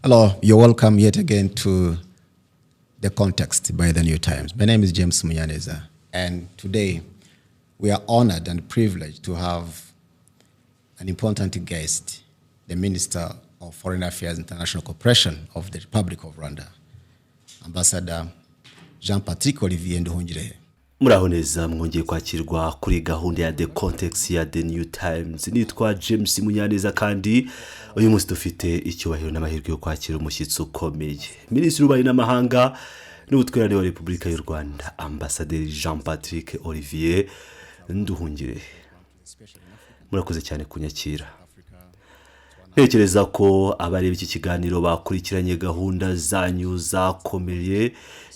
Hello, you're welcome yet again to The Context by The New Times. My name is James Munyaneza, and today we are honored and privileged to have an important guest, the Minister of Foreign Affairs and International Cooperation of the Republic of Rwanda, Ambassador Jean-Patrick Olivier Nduhungirehe. Muraho neza, mwongeye kwakirwa kuri gahunda ya The Context ya The New Times. Nitwa James Munyaneza, kandi uyu munsi dufite icyubahiro n'amahirwe yo kwakira umushyitsi ukomeye, Minisitiri w'Ububanyi n'Amahanga n'Ubutwererane wa Repubulika y'u Rwanda, Ambasaderi Jean Patrick Olivier Nduhungirehe. Murakoze cyane kunyakira. Ntekereza ko abareba iki kiganiro bakurikiranye gahunda zanyu zakomeye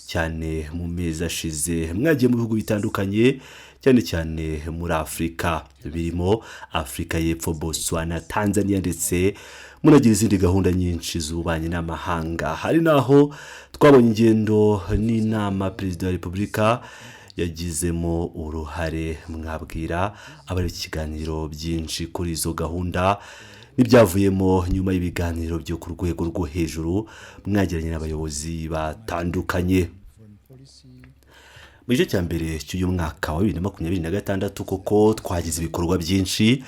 cyane mu mezi ashize. Mwagiye mu bihugu bitandukanye, cyane cyane muri Afurika, birimo Afurika y'Epfo, Botswana, Tanzania, ndetse munagira izindi gahunda nyinshi z'ububanyi n'amahanga. Hari n'aho twabonye ingendo n'inama Perezida wa Repubulika yagizemo uruhare. Mwabwira abari iki kiganiro byinshi kuri izo gahunda n'ibyavuyemo nyuma y'ibiganiro byo ku rwego rwo hejuru mwagiranye n'abayobozi batandukanye mu gice cya mbere cy'uyu mwaka wa 2026? Koko twagize ibikorwa byinshi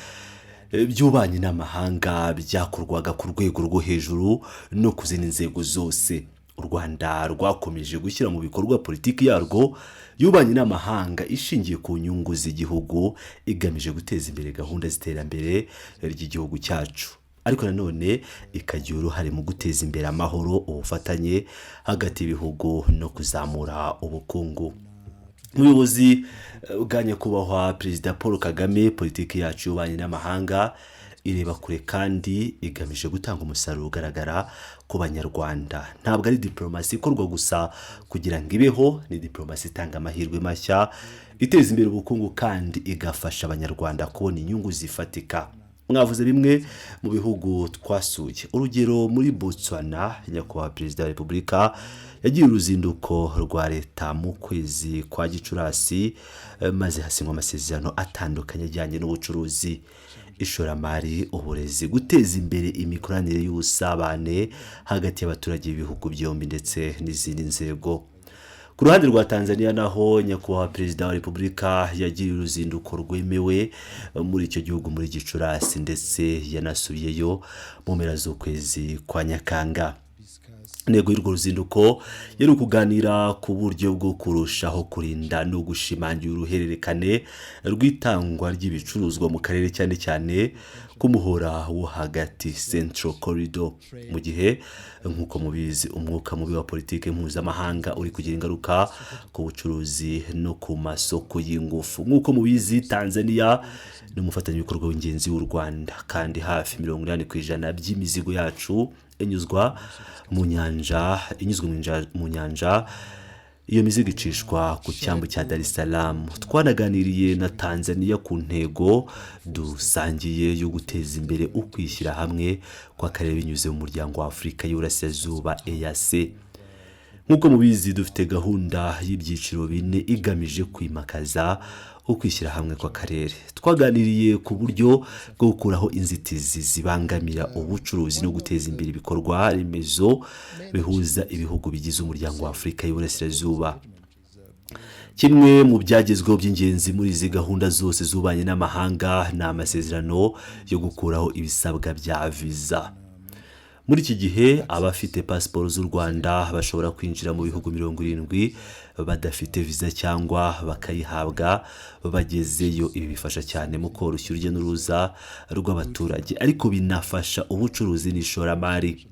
by'ububanyi n'amahanga byakorwaga ku rwego rwo hejuru no ku zindi nzego zose. U Rwanda rwakomeje gushyira mu bikorwa politiki yarwo y'ububanyi n'amahanga ishingiye ku nyungu z'igihugu, igamije guteza imbere gahunda z'iterambere ry'igihugu cyacu, ariko nanone ikagira uruhare mu guteza imbere amahoro, ubufatanye hagati y'ibihugu no kuzamura ubukungu. Umuyobozi bwa Nyakubahwa Perezida Paul Kagame, politiki yacu y'ububanyi n'amahanga ireba kure kandi igamije gutanga umusaruro ugaragara ku Banyarwanda. Ntabwo ari diporomasi ikorwa gusa kugira ngo ibeho, ni diporomasi itanga amahirwe mashya, iteza imbere ubukungu kandi igafasha Abanyarwanda kubona inyungu zifatika. Mwavuze bimwe mu bihugu twasuye. Urugero, muri Botswana, Nyakubahwa Perezida wa Repubulika yagiye uruzinduko rwa leta mu kwezi kwa Gicurasi, maze hasinywa amasezerano atandukanye ajyanye n'ubucuruzi, ishoramari, uburezi, guteza imbere imikoranire y'ubusabane hagati y'abaturage b'ibihugu byombi ndetse n'izindi nzego. Ku ruhande rwa Tanzania naho, Nyakubahwa Perezida wa Repubulika yagiriye uruzinduko rwemewe muri icyo gihugu muri Gicurasi, ndetse yanasubiyeyo mu mpera z'ukwezi kwa Nyakanga. Intego y'urwo ruzinduko yari ukuganira ku buryo bwo kurushaho kurinda no gushimangira uruhererekane rw'itangwa ry'ibicuruzwa mu karere, cyane cyane ku muhora wo hagati, Central Corridor, mu gihe nk'uko mubizi umwuka mubi wa politiki mpuzamahanga uri kugira ingaruka ku bucuruzi no ku masoko y'ingufu. Nk'uko mubizi, Tanzania ni umufatanyabikorwa w'ingenzi w'u Rwanda, kandi hafi 80% by'imizigo yacu inyuzwa mu nyanja, inyuzwe mu nyanja. Iyo mizigo icishwa ku cyambu cya Dar es Salaam. Twanaganiriye na Tanzania ku ntego dusangiye yo guteza imbere ukwishyira hamwe kw'akarere binyuze mu Muryango wa Afurika y'Uburasirazuba, EAC. Nk'uko mubizi, dufite gahunda y'ibyiciro bine igamije kwimakaza ukwishyira hamwe kw'akarere. Twaganiriye ku buryo bwo gukuraho inzitizi zibangamira ubucuruzi no guteza imbere ibikorwa remezo bihuza ibihugu bigize Umuryango wa Afurika y'Uburasirazuba. Kimwe mu byagezweho by'ingenzi muri izi gahunda zose z'ububanyi n'amahanga ni amasezerano yo gukuraho ibisabwa bya viza. Muri iki gihe, abafite pasiporo z'u Rwanda bashobora kwinjira mu bihugu 70 badafite viza cyangwa bakayihabwa bagezeyo. Ibi bifasha cyane mu koroshya urujya n'uruza rw'abaturage, ariko binafasha ubucuruzi n'ishoramari.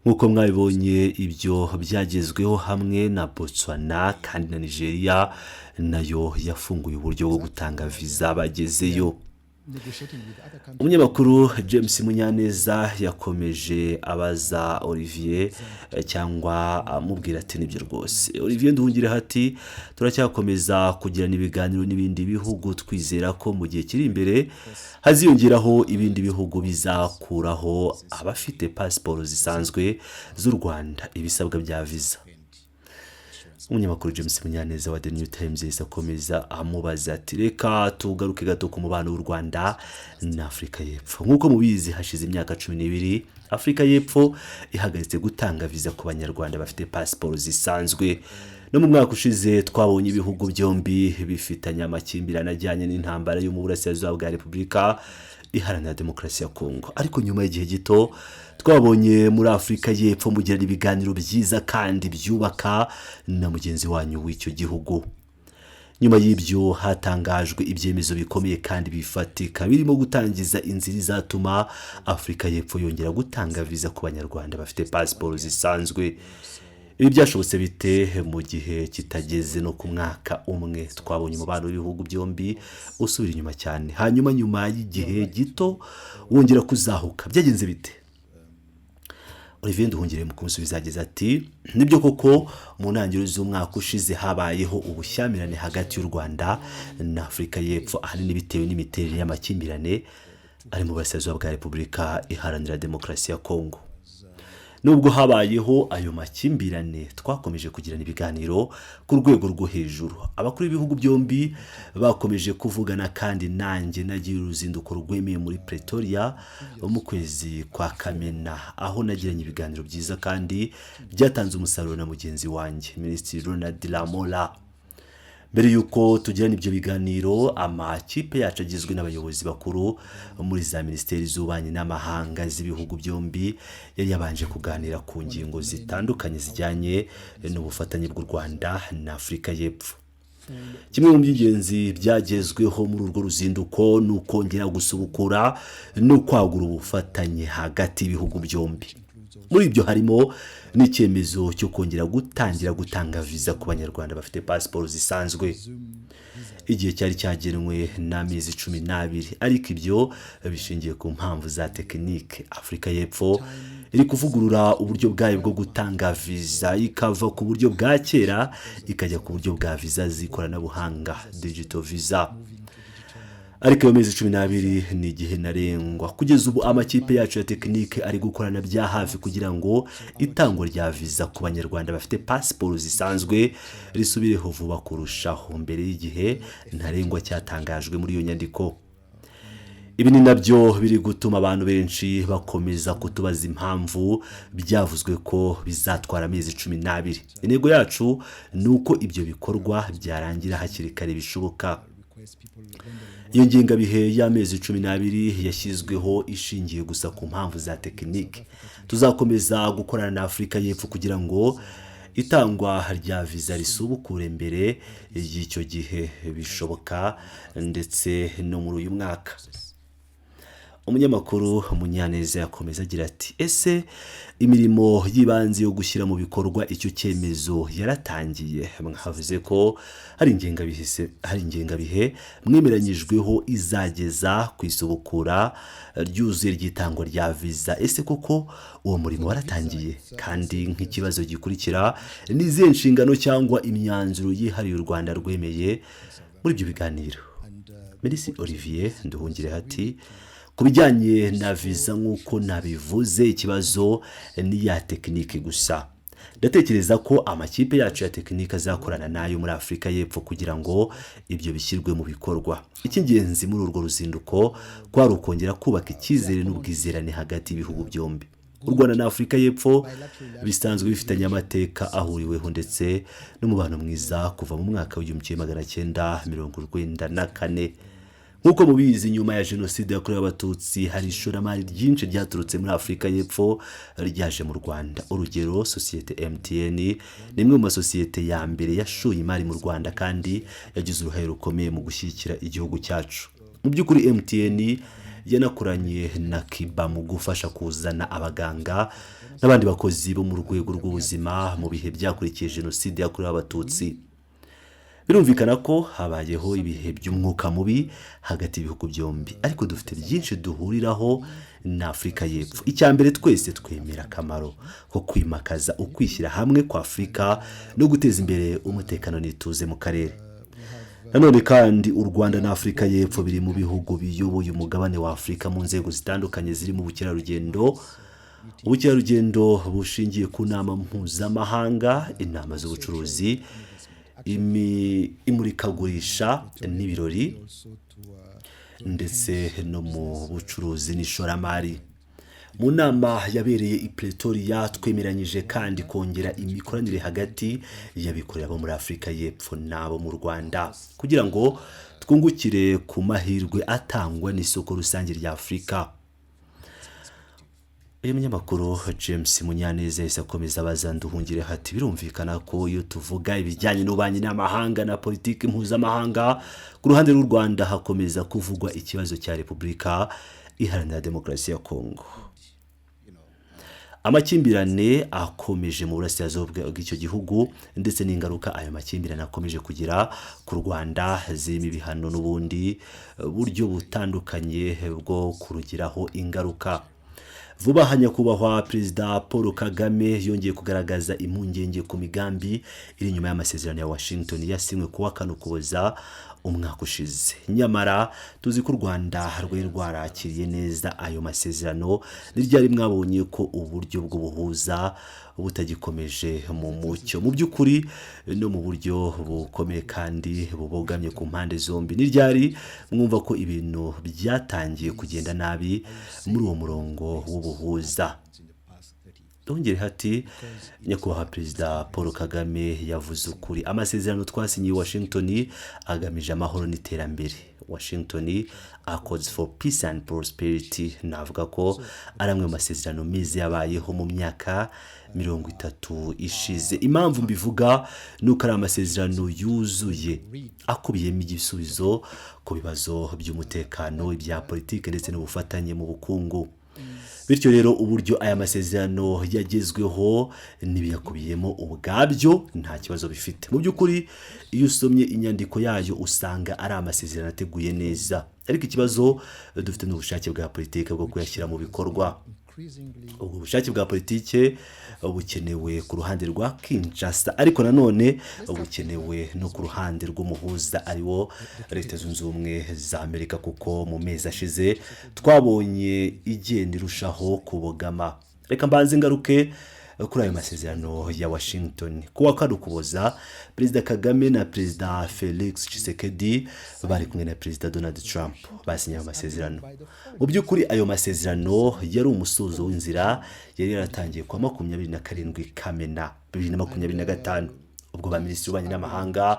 Nk'uko mwabibonye, ibyo byagezweho hamwe na Botswana, kandi na Nigeria nayo yafunguye uburyo bwo gutanga viza bagezeyo. Umunyamakuru James Munyaneza yakomeje abaza Olivier cyangwa amubwira ati: "Nibyo rwose." Olivier Nduhungirehe ati: "Turacyakomeza kugirana ibiganiro n'ibindi bihugu. Twizera ko mu gihe kiri imbere haziyongeraho ibindi bihugu bizakuraho abafite pasiporo zisanzwe z'u Rwanda ibisabwa bya viza." Umunyamakuru James Munyaneza wa The New Times yahise akomeza amubaza ati: "Reka tugaruke gato ku mubano w'u Rwanda na Afurika y'Epfo. Nk'uko mubizi, hashize imyaka 12 Afurika y'Epfo ihagaritse gutanga viza ku Banyarwanda bafite pasiporo zisanzwe. No mu mwaka ushize twabonye ibihugu byombi bifitanye amakimbirane ajyanye n'intambara yo mu burasirazuba bwa Repubulika Iharanira Demokarasi ya Kongo. Ariko nyuma y'igihe gito twabonye muri Afurika y'Epfo mugirana ibiganiro byiza kandi byubaka na mugenzi wanyu w'icyo gihugu. Nyuma y'ibyo hatangajwe ibyemezo bikomeye kandi bifatika, birimo gutangiza inzira izatuma Afurika y'Epfo yongera gutanga viza ku Banyarwanda bafite pasiporo zisanzwe. Ibi byashobotse bite mu gihe kitageze no ku mwaka umwe? Twabonye umubano w'ibihugu byombi usubira inyuma cyane, hanyuma nyuma y'igihe gito wongera kuzahuka. Byagenze bite?" Olivier Nduhungirehe mu kumusubiza yagize ati: "Nibyo koko, mu ntangiriro z'umwaka ushize habayeho ubushyamirane hagati y'u Rwanda na Afurika y'Epfo, ahanini bitewe n'imiterere y'amakimbirane ari mu burasirazuba bwa Repubulika Iharanira Demokarasi ya Kongo. Nubwo habayeho ayo makimbirane, twakomeje kugirana ibiganiro ku rwego rwo hejuru. Abakuru b'ibihugu byombi bakomeje kuvugana, kandi nanjye nagiye uruzinduko rwemeye muri Pretoria mu kwezi kwa Kamena, aho nagiranye ibiganiro byiza kandi byatanze umusaruro na mugenzi wanjye Minisitiri Ronald Lamola. Mbere y'uko tugirana ibyo biganiro, amakipe yacu agizwe n'abayobozi bakuru muri za minisiteri z'ububanyi n'amahanga z'ibihugu byombi yari yabanje kuganira ku ngingo zitandukanye zijyanye n'ubufatanye bw'u Rwanda na Afurika y'Epfo. Kimwe mu by'ingenzi byagezweho muri urwo ruzinduko ni ukongera gusubukura no kwagura ubufatanye hagati y'ibihugu byombi. Muri ibyo harimo n'icyemezo cyo kongera gutangira gutanga viza ku Banyarwanda bafite pasiporo zisanzwe. Igihe cyari cyagenwe n'amezi 12, ariko ibyo bishingiye ku mpamvu za tekinike. Afurika y'Epfo iri kuvugurura uburyo bwayo bwo gutanga viza, ikava ku buryo bwa kera ikajya ku buryo bwa viza z'ikoranabuhanga, digital visa. Ariko ayo mezi 12 ni igihe ntarengwa. Kugeza ubu amakipe yacu ya tekinike ari gukorana bya hafi kugira ngo itangwa rya viza ku Banyarwanda bafite pasiporo zisanzwe risubireho vuba kurushaho, mbere y'igihe ntarengwa cyatangajwe muri iyo nyandiko. Ibi ni nabyo biri gutuma abantu benshi bakomeza kutubaza impamvu byavuzwe ko bizatwara amezi 12. Intego yacu ni uko ibyo bikorwa byarangira hakiri kare bishoboka. Iyo ngengabihe y'amezi 12 yashyizweho ishingiye gusa ku mpamvu za tekinike. Tuzakomeza gukorana na Afurika y'Epfo kugira ngo itangwa rya viza risubukure mbere y'icyo gihe bishoboka, ndetse no muri uyu mwaka." Umunyamakuru Munyaneza yakomeza agira ati: "Ese imirimo y'ibanze yo gushyira mu bikorwa icyo cyemezo yaratangiye? Mwavuze ko hari ingengabihe mwemeranyijweho izageza ku isubukura ryuzuye ry'itangwa rya viza. Ese koko uwo murimo waratangiye? Kandi nk'ikibazo gikurikira, ni izihe nshingano cyangwa imyanzuro yihariye u Rwanda rwemeye muri ibyo biganiro?" Minisitiri Olivier Nduhungirehe ati: "Ku bijyanye na viza, nk'uko nabivuze, ikibazo ni ya tekinike gusa. Ndatekereza ko amakipe yacu ya tekinike azakorana n'ayo muri Afurika y'Epfo kugira ngo ibyo bishyirwe mu bikorwa. Icy'ingenzi muri urwo ruzinduko kwari ukongera kubaka icyizere n'ubwizerane hagati y'ibihugu byombi. U Rwanda na Afurika y'Epfo bisanzwe bifitanye amateka ahuriweho ndetse n'umubano mwiza kuva mu mwaka w'1994. Nk'uko mubizi, nyuma ya Jenoside yakorewe Abatutsi hari ishoramari ryinshi ryaturutse muri Afurika y'Epfo ryaje mu Rwanda. Urugero, sosiyete MTN ni imwe mu masosiyete ya mbere yashoye imari mu Rwanda kandi yagize uruhare rukomeye mu gushyigikira igihugu cyacu. Mu by'ukuri, MTN yanakoranye na Kiba mu gufasha kuzana abaganga n'abandi bakozi bo mu rwego rw'ubuzima mu bihe byakurikiye Jenoside yakorewe Abatutsi. Birumvikana ko habayeho ibihe by'umwuka mubi hagati y'ibihugu byombi, ariko dufite byinshi duhuriraho na Afurika y'Epfo. Icya mbere, twese twemera akamaro ko kwimakaza ukwishyira hamwe kwa Afurika no guteza imbere umutekano n'ituze mu karere. Nanone kandi, u Rwanda na Afurika y'Epfo biri mu bihugu biyoboye umugabane wa Afurika mu nzego zitandukanye zirimo ubukerarugendo." Ubukerarugendo bushingiye ku nama mpuzamahanga, inama z'ubucuruzi, imurikagurisha n'ibirori, ndetse no mu bucuruzi n'ishoramari. Mu nama yabereye i Pretoria, twemeranyije kandi kongera imikoranire hagati y'abikorera bo muri Afurika y'Epfo n'abo mu Rwanda, kugira ngo twungukire ku mahirwe atangwa n'isoko rusange rya Afurika. Uyu munyamakuru James Munyaneza yahise akomeza abaza Nduhungirehe ati: "Birumvikana ko iyo tuvuga ibijyanye n'ububanyi n'amahanga na politiki mpuzamahanga, ku ruhande rw'u Rwanda hakomeza kuvugwa ikibazo cya Repubulika Iharanira Demokarasi ya Kongo, amakimbirane akomeje mu burasirazuba bw'icyo gihugu, ndetse n'ingaruka ayo makimbirane akomeje kugira ku Rwanda, zirimo ibihano n'ubundi buryo butandukanye bwo kurugiraho ingaruka. Vuba aha, Nyakubahwa Perezida Paul Kagame yongeye kugaragaza impungenge ku migambi iri inyuma y'amasezerano ya Washington yasinywe ku wa 4 Ukuboza umwaka ushize. Nyamara tuzi ko u Rwanda rwari rwarakiriye neza ayo masezerano. Ni ryari mwabonye ko uburyo bw'ubuhuza butagikomeje mu mucyo, mu by'ukuri, no mu buryo bukomeye kandi bubogamye ku mpande zombi? Ni ryari mwumva ko ibintu byatangiye kugenda nabi muri uwo murongo w'ubuhuza?" Nduhungirehe ati: "Nyakubahwa Perezida Paul Kagame yavuze ukuri. Amasezerano twasinyiye i Washington agamije amahoro n'iterambere, Washington Accords for Peace and Prosperity. Navuga ko ari amwe mu masezerano meza yabayeho mu myaka 30 ishize. Impamvu mbivuga ni uko ari amasezerano yuzuye, akubiyemo igisubizo ku bibazo by'umutekano, ibya politiki ndetse n'ubufatanye mu bukungu. Bityo rero, uburyo aya masezerano yagezweho n'ibiyakubiyemo ubwabyo nta kibazo bifite. Mu by'ukuri, iyo usomye inyandiko yayo usanga ari amasezerano ateguye neza, ariko ikibazo dufite ni ubushake bwa politiki bwo kuyashyira mu bikorwa. Ubwo bushake bwa politiki bukenewe ku ruhande rwa Kinshasa, ariko nanone bukenewe no ku ruhande rw'umuhuza, ariwo Leta Zunze Ubumwe za Amerika, kuko mu mezi ashize twabonye igenda irushaho kubogama. Reka mbanze ngaruke kuri ayo masezerano ya Washington. Ku wa 4 Ukuboza, Perezida Kagame na Perezida Felix Tshisekedi bari kumwe na Perezida Donald Trump basinye ayo masezerano. Mu by'ukuri, ayo masezerano yari umusozo w'inzira yari yaratangiye ku wa 27 Kamena 2025, ubwo ba minisitiri w'ububanyi n'amahanga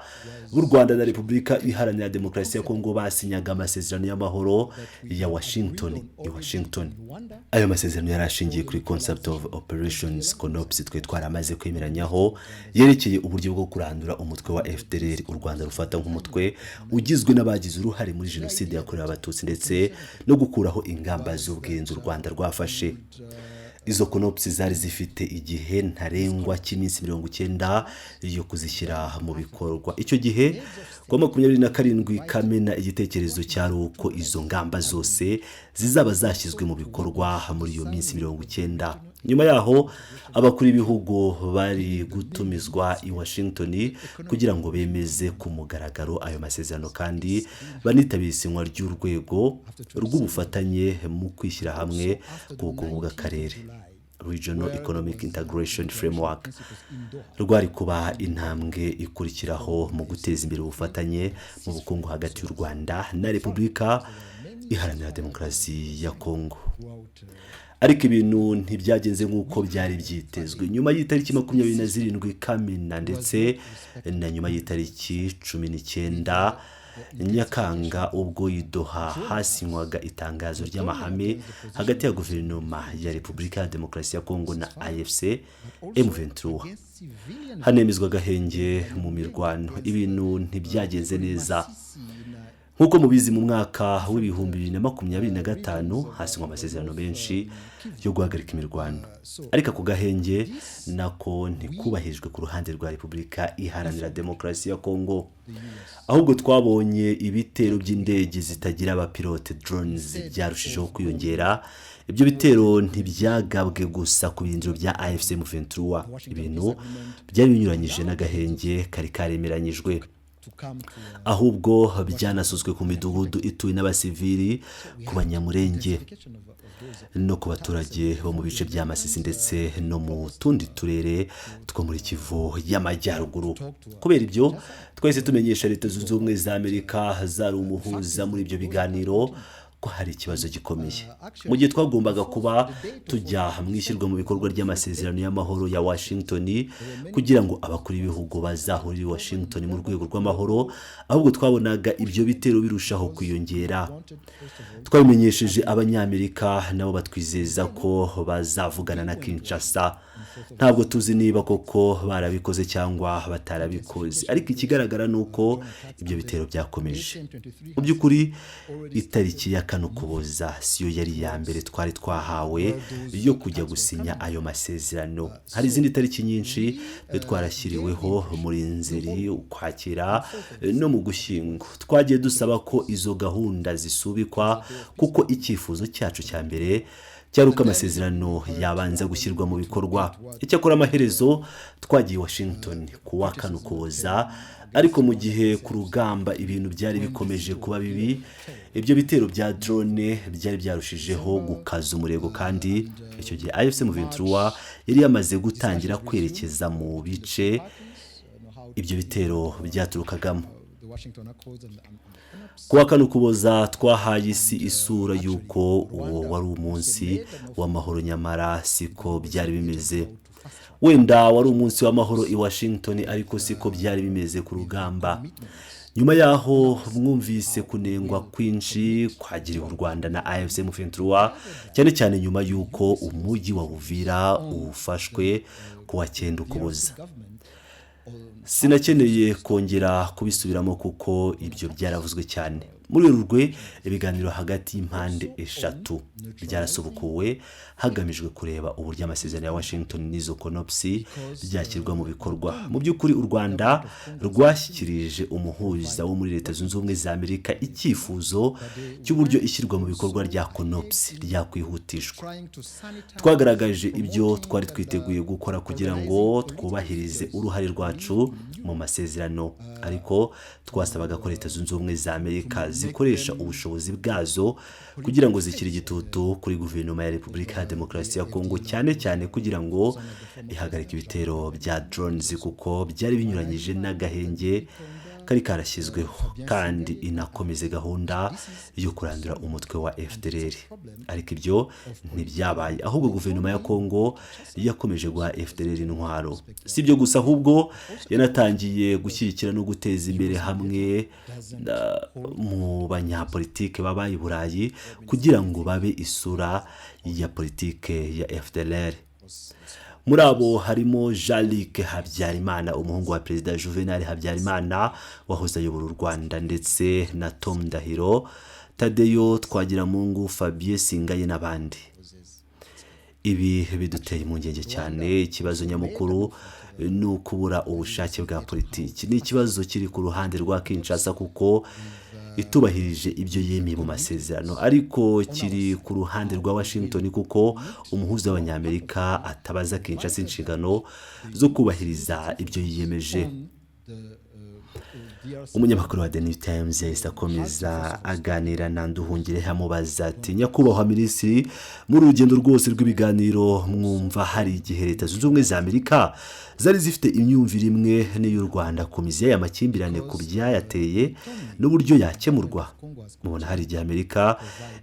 b'u Rwanda na Repubulika Iharanira Demokarasi ya Kongo basinyaga amasezerano y'amahoro ya Washington i Washington. Ayo masezerano yari ashingiye kuri Concept of Operations, CONOPS, twe twaramaze kwemeranyaho, yerekeye uburyo bwo kurandura umutwe wa FDLR u Rwanda rufata nk'umutwe ugizwe n'abagize uruhare muri Jenoside yakorewe Abatutsi, ndetse no gukuraho ingamba z'ubwirinzi u Rwanda rwafashe. Izo CONOPS zari zifite igihe ntarengwa cy'iminsi 90 yo kuzishyira mu bikorwa. Icyo gihe, ku wa 27 Kamena, igitekerezo cyari uko izo ngamba zose zizaba zashyizwe mu bikorwa muri iyo minsi 90. Nyuma yaho, abakuru b'ibihugu bari gutumizwa i Washington kugira ngo bemeze ku mugaragaro ayo masezerano, kandi banitabire isinywa ry'urwego rw'ubufatanye mu kwishyira hamwe ku bukungu bw'akarere, Regional Economic Integration Framework, rwari kuba intambwe ikurikiraho mu guteza imbere ubufatanye mu bukungu hagati y'u Rwanda na Repubulika Iharanira Demokarasi ya Kongo. Ariko ibintu ntibyagenze nk'uko byari byitezwe. Nyuma y'itariki 27 Kamena, ndetse na nyuma y'itariki 19 Nyakanga, ubwo i Doha hasinywaga itangazo ry'amahame hagati ya guverinoma ya Repubulika ya Demokarasi ya Kongo na AFC M23, hanemezwa agahenge mu mirwano, ibintu ntibyagenze neza. Nk'uko mubizi, mu mwaka w'2025 hasinywa amasezerano menshi yo guhagarika imirwano, ariko ako gahenge nako ntikubahirijwe ku ruhande rwa Repubulika Iharanira Demokarasi ya Kongo. Ahubwo twabonye ibitero by'indege zitagira abapilote, drones, byarushijeho kwiyongera. Ibyo bitero ntibyagabwe gusa ku birindiro bya AFC M23, ibintu byari binyuranyije n'agahenge kari karemeranyijwe. to come to Ahubwo byanasuzwe ku midugudu ituwe n'abasivili, ku Banyamurenge intensification of those no ku baturage bo mu bice bya Masisi ndetse no mu tundi turere two muri Kivu y'Amajyaruguru. Kubera ibyo, twese tumenyesha Leta Zunze Ubumwe za Amerika zari umuhuza muri ibyo biganiro ko hari ikibazo gikomeye. Mu gihe twagombaga kuba tujya mu ishyirwa mu bikorwa ry'amasezerano y'amahoro ya Washington, kugira ngo abakuru b'ibihugu bazahurire i Washington mu rwego rw'amahoro, ahubwo twabonaga ibyo bitero birushaho kwiyongera. Wanted first of all Twabimenyesheje Abanyamerika, nabo batwizeza ko bazavugana na Kinshasa. Ntabwo tuzi niba koko barabikoze cyangwa batarabikoze, ariko ikigaragara ni uko ibyo bitero byakomeje. M23 Mu by'ukuri, itariki ya 4 Ukuboza siyo yari iya mbere twari twahawe yo kujya gusinya ayo masezerano. Hari izindi tariki nyinshi twari twarashyiriweho muri Nzeri, Ukwakira no mu Gushyingo. Twagiye dusaba ko izo gahunda zisubikwa, kuko icyifuzo cyacu cya mbere cyari uko amasezerano yabanza gushyirwa mu bikorwa. Icyakora amaherezo twagiye i Washington ku wa 4 Ukuboza, ariko mu gihe ku rugamba ibintu byari bikomeje kuba bibi. Ibyo bitero bya drone byari byarushijeho gukaza umurego, kandi icyo gihe AFC M23 yari yamaze gutangira kwerekeza mu bice ibyo bitero byaturukagamo. The Washington Accords and the CONOPS. Ku wa 4 Ukuboza twahaye isi isura y'uko uwo wari umunsi w'amahoro, nyamara siko byari bimeze. Wenda wari umunsi w'amahoro i Washington, ariko siko byari bimeze ku rugamba. Nyuma yaho mwumvise kunengwa kwinshi kwagiriwe u Rwanda na AFC M23, cyane cyane nyuma y'uko umujyi wa Uvira ufashwe ku wa 9 Ukuboza. Government Sinakeneye kongera kubisubiramo kuko ibyo byaravuzwe cyane. Muri Werurwe ibiganiro hagati y'impande eshatu byarasubukuwe, hagamijwe kureba uburyo amasezerano ya Washington n'izo CONOPS byashyirwa mu bikorwa. Mu by'ukuri, u Rwanda rwashyikirije umuhuza wo muri Leta Zunze Ubumwe za Amerika icyifuzo cy'uburyo ishyirwa mu bikorwa rya CONOPS ryakwihutishwa. Trying to sanitize Twagaragaje ibyo twari twiteguye gukora kugira ngo twubahirize uruhare rwacu mu masezerano, ariko twasabaga ko Leta Zunze Ubumwe za Amerika zikoresha ubushobozi bwazo kugira ngo zishyire igitutu kuri guverinoma ya Repubulika ya Demokarasi ya Kongo, cyane cyane kugira ngo ihagarike ibitero bya drones, kuko byari binyuranyije n'agahenge kari karashyizweho, kandi inakomeze gahunda yo kurandura umutwe wa FDLR. Ariko ibyo ntibyabaye, ahubwo guverinoma ya Kongo yakomeje guha FDLR intwaro. Si ibyo gusa, ahubwo yanatangiye gushyigikira no guteza imbere hamwe mu banyapolitike baba i Burayi kugira ngo babe isura ya politike ya FDLR. Muri abo harimo Jean-Luc Habyarimana, umuhungu wa Perezida Juvenal Habyarimana wahoze ayobora u Rwanda, ndetse na Tom Ndahiro, Tadeyo Twagiramungu, Fabien Singaye n'abandi. Ibi biduteye impungenge cyane. Ikibazo nyamukuru ni ukubura ubushake bwa politiki. Ni ikibazo kiri ku ruhande rwa Kinshasa kuko itubahirije ibyo yemeye mu masezerano, ariko kiri ku ruhande rwa Washington kuko umuhuza w'Abanyamerika atabaza Kinshasa inshingano zo kubahiriza ibyo yiyemeje. The DRC Umunyamakuru wa The New Times yahise akomeza aganira na Nduhungirehe, amubaza ati: "Nyakubahwa Minisitiri, muri urugendo rwose rw'ibiganiro, mwumva hari igihe Leta Zunze Ubumwe za Amerika zari zifite imyumvire imwe n'iy'u Rwanda ku mizi y'aya makimbirane, ku byayateye n'uburyo yakemurwa? Mubona hari igihe Amerika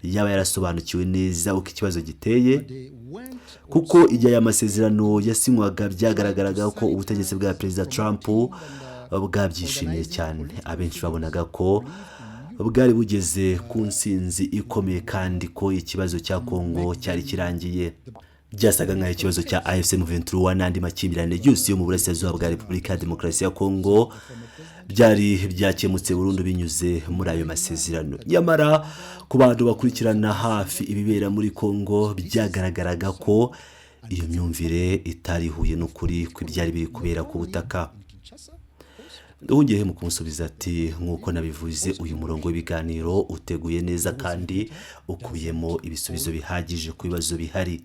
yaba yarasobanukiwe neza uko ikibazo giteye?" They went Kuko igihe aya masezerano yasinywaga byagaragaraga ko ubutegetsi bwa Perezida Trump bwabyishimiye cyane. Abenshi babonaga ko bwari bugeze ku nsinzi ikomeye kandi ko ikibazo cya Kongo cyari kirangiye. Byasaga nk'aho ikibazo cya AFC M23 n'andi makimbirane yose yo mu burasirazuba bwa Repubulika ya Demokarasi ya Kongo byari byakemutse burundu binyuze muri ayo masezerano. Nyamara ku bantu bakurikirana hafi ibibera muri Kongo, byagaragaraga ko iyo myumvire itari ihuye n'ukuri kw'ibyari biri kubera ku butaka. Kinshasa. Nduhungirehe mu kumusubiza ati: "Nk'uko nabivuze, uyu murongo w'ibiganiro uteguye neza kandi ukubiyemo ibisubizo bihagije ku bibazo bihari."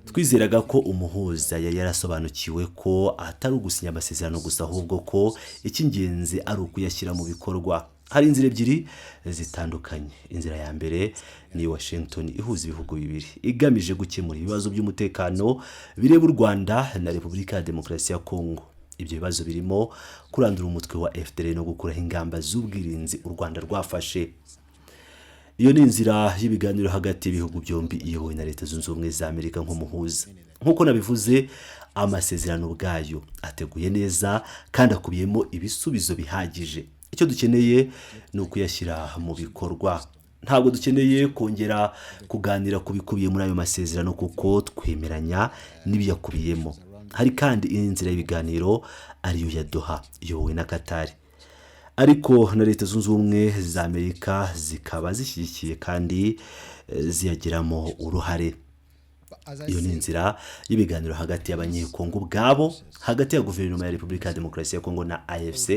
Twizeraga ko umuhuza yari yarasobanukiwe ko atari ugusinya amasezerano gusa, ahubwo ko icy'ingenzi ari ukuyashyira mu bikorwa. Hari inzira ebyiri zitandukanye. Inzira ya mbere ni Washington, ihuza ibihugu bibiri, igamije gukemura ibibazo by'umutekano bireba u Rwanda na Repubulika ya Demokarasi ya Kongo. Ibyo bibazo birimo kurandura umutwe wa FDLR no gukuraho ingamba z'ubwirinzi u Rwanda rwafashe. Iyo ni inzira y'ibiganiro hagati y'ibihugu byombi, iyobowe na Leta Zunze Ubumwe za Amerika nk'umuhuza. Nk'uko nabivuze, amasezerano ubwayo ateguye neza kandi akubiyemo ibisubizo bihagije. Icyo dukeneye ni ukuyashyira mu bikorwa. Ntabwo dukeneye kongera kuganira ku bikubiye muri ayo masezerano, kuko twemeranya n'ibiyakubiyemo. Hari kandi inzira y'ibiganiro, ariyo ya Doha, iyobowe na Katari, ariko na Leta Zunze Ubumwe za Amerika zikaba zishyigikiye kandi ziyagiramo uruhare. Iyo ni inzira y'ibiganiro hagati y'Abanyekongo ubwabo, hagati ya guverinoma ya Repubulika ya Demokarasi ya Kongo na AFC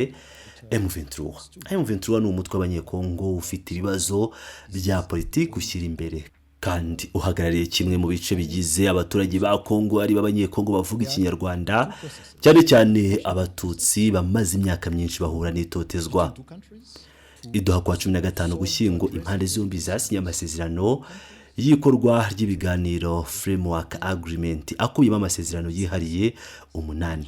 M23. M23 ni umutwe w'Abanyekongo ufite ibibazo bya politiki ushyira imbere, kandi uhagarariye kimwe mu bice bigize abaturage ba Kongo, ari Abanyekongo bavuga Ikinyarwanda, cyane cyane Abatutsi bamaze imyaka myinshi bahura n'itotezwa. I Doha kwa 15 Gushyingo, impande zombi zasinye amasezerano y'ikorwa ry'ibiganiro, Framework Agreement, akubiyemo amasezerano yihariye umunani.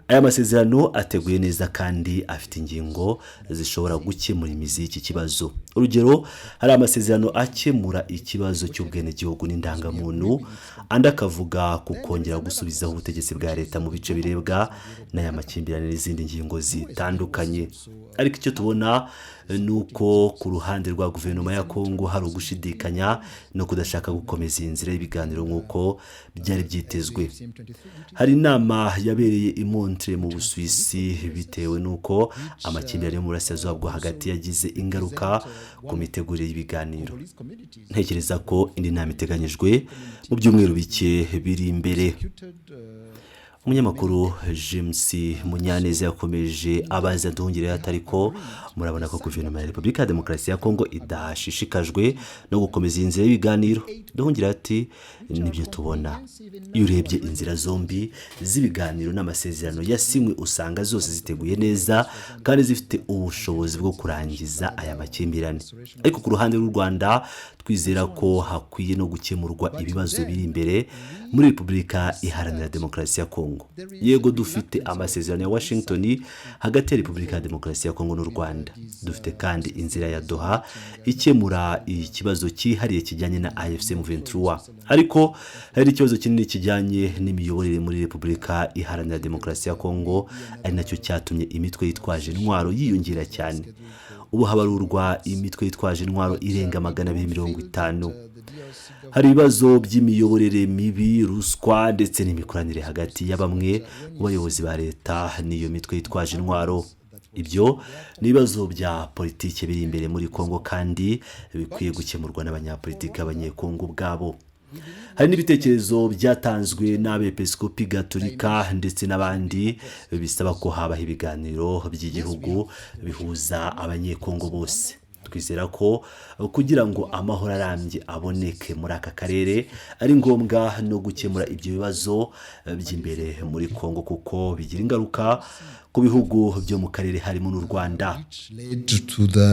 Aya masezerano ateguye neza kandi afite ingingo zishobora gukemura imizi y'iki kibazo. Urugero, hari amasezerano akemura ikibazo cy'ubwenegihugu n'indangamuntu, andi akavuga ku kongera gusubizaho ubutegetsi bwa leta mu bice birebwa n'aya makimbirane, n'izindi ngingo zitandukanye. Ariko icyo tubona ni uko ku ruhande rwa guverinoma ya Kongo hari ugushidikanya no kudashaka gukomeza iyi nzira y'ibiganiro nk'uko byari byitezwe. Hari inama yabereye i Montreux mu Busuwisi, bitewe n'uko amakimbirane yo mu burasirazuba bwo hagati yagize ingaruka ku mitegurire y'ibiganiro. Ntekereza ko indi nama iteganyijwe mu byumweru bike biri imbere. Umunyamakuru James Munyaneza yakomeje abaza Nduhungirehe atari ko murabona ko guverinoma ya Repubulika ya Demokarasi ya Kongo idashishikajwe no gukomeza iyi nzira y'ibiganiro. Nduhungirehe ati: "Nibyo tubona. Iyo urebye inzira zombi z'ibiganiro n'amasezerano yasinywe, usanga zose ziteguye neza kandi zifite ubushobozi bwo kurangiza aya makimbirane. Ariko ku ruhande rw'u Rwanda, twizera ko hakwiye no gukemurwa ibibazo biri imbere muri Repubulika Iharanira Demokarasi ya Kongo. Yego, dufite amasezerano ya Washington hagati ya Repubulika ya Demokarasi ya Kongo n'u Rwanda. Dufite kandi inzira ya Doha ikemura ikibazo cyihariye kijyanye na AFC M23. Ariko hari ikibazo kinini kijyanye n'imiyoborere muri Repubulika Iharanira Demokarasi ya Kongo, ari nacyo cyatumye imitwe yitwaje intwaro yiyongera cyane. Ubu habarurwa imitwe yitwaje intwaro irenga 250. Hari ibibazo by'imiyoborere mibi, ruswa ndetse n'imikoranire hagati ya bamwe mu bayobozi ba leta n'iyo mitwe yitwaje intwaro. Ibyo ni ibibazo bya politiki biri imbere muri Kongo kandi bikwiye gukemurwa n'abanyapolitiki b'Abanyekongo ubwabo." Hari n'ibitekerezo byatanzwe n'Abepiskopi Gatolika ndetse n'abandi bisaba ko habaho ibiganiro by'igihugu bihuza Abanyekongo bose. "Twizera ko kugira ngo amahoro arambye aboneke muri aka karere, ari ngombwa no gukemura ibyo bibazo by'imbere muri Kongo, kuko bigira ingaruka ku bihugu byo mu karere, harimo n'u Rwanda." Which led to the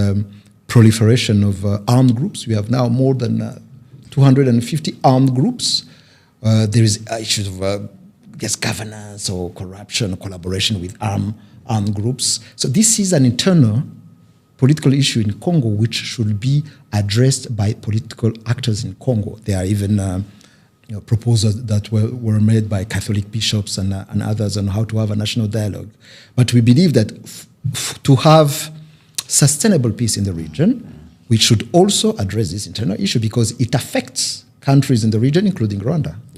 proliferation of armed groups. We have now more than 250 armed groups. There is issues of yes, governance or corruption, collaboration with armed groups. So this is an internal political issue in Congo which should be addressed by political actors in Congo. There are even proposals that were made by Catholic bishops and others on how to have a national dialogue. But we believe that to have sustainable peace in the region, we should also address this internal issue because it affects countries in the region, including Rwanda.